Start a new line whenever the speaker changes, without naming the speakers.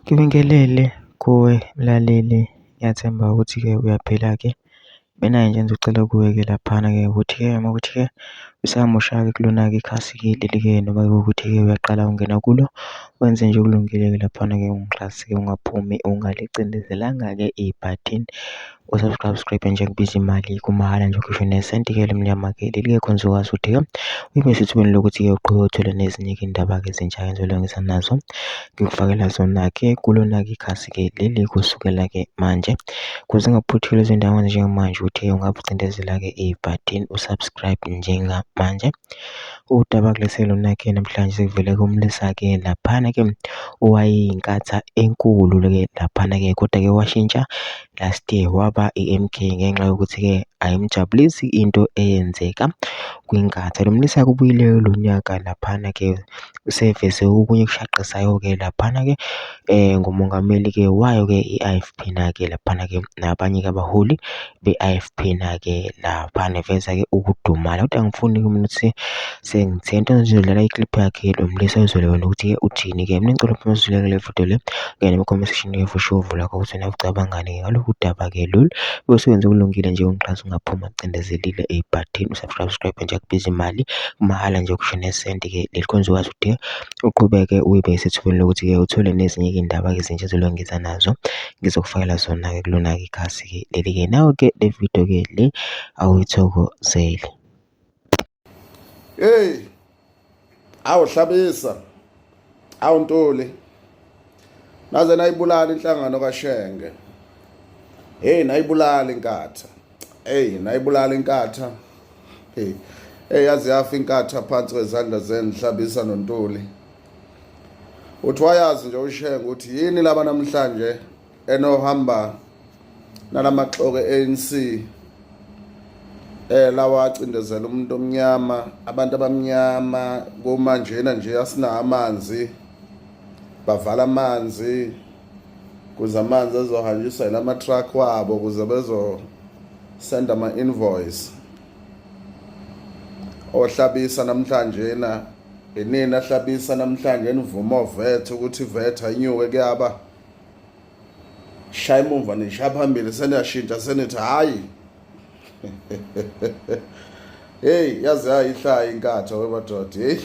Ngibingelele kuwe mlaleli, ngiyathemba ukuthi-ke uyaphila-ke. Mina nje ngizocela kuwe-ke laphana-ke ukuthi-ke uma kuwukuthi-ke usamusha-ke kulona-ke ikhasi-ke leli-ke noma kuwukuthi-ke uyaqala ungena kulo, wenze nje okulungile-ke laphana-ke ungixhase-ke ungaphumi ungalicindezelanga-ke ibhathini u-subscribe nje kubiza imali kumahhala nje ukhishwe nesenti-ke elimnyama-ke leli-ke khona uzokwazi ukuthi-ke ube sethubeni lokuthi-ke uqhubeke uthole nezinye-ke iy'ndaba-ke ezintsha engizolungisa nazo ngikufakela zona-ke kulona-ke ikhasi-ke leli kusukela-ke manje kuze ungaphuthelwa izindawo njengamanje ukuthi ungabe ucindezela-ke ibhathini u-subscribe njengamanje. Udaba kulesi lona-ke namhlanje sekuvele kumlisa-ke laphana-ke owayeyinkatha enkulu-ke laphana-ke kodwa-ke washintsha last year waba i-M_K ngenxa yokuthi-ke ayimjabulisi into eyenzeka kwiNkatha. Lo mlisa-ke ubuyile lo nyaka laphana-ke useveze okunye okushaqisayo-ke laphana-ke ngumongameli-ke wayo-ke i-I_F_P na-ke laphana-ke nabanye-ke abaholi be-I_F_P na-ke laphana eveza-ke ukudumala. Kodwa angifuni-ke mina ukuthi sengithe into ngizodlala i-clip yakhe lo mlisa uzwele wena ukuthi-ke uthini-ke. Mina ngicela uphume usizwele kule video le ungene kuma-comment section usho uvo lwakho ukuthi wena ucabangani ngalolu daba-ke lolu. Bese wenza okulungile nje ungixhasa ungaphumi ucindezelile ebhathini u-subscribe nje akubizi imali kumahhala nje kusho nesenti-ke leli khona uzokwazi ukuthi uqhubeke ube sethubeni lokuthi-ke uthole nezinye-ke iy'ndaba-ke ezintsha ezolwa nazo ngizokufakela zona-ke kulona-ke ikhasi-ke leli-ke nawe-ke le video-ke le awuyithokozele.
Hey, awu Hlabisa, awu Ntuli, naze nayibulala inhlangano kaShenge. Hey, nayibulala inkatha. Hey, nayibulala inkatha. Hey, hey yaze yafa inkatha phansi kwezandla zenu Hlabisa noNtuli. Uthi wayazi nje uShenge ukuthi yini laba namhlanje enohamba nalamaxoki ANC lawa acindezela umuntu omnyama, abantu abamnyama kumanjena nje asinawo amanzi, bavala amanzi kuze amanzi ezohanjiswa yilama truck wabo kuze bezo send ama invoice. Ohlabisa namhlanje na inini ahlabisa namhlanje nivuma oVET ukuthi iVET ayinyuke kuyaba shaya emumva nishaya phambili seniyashintsha senithi hayi. Hey, yaze yayihlaya inkatha wemadoda, hey.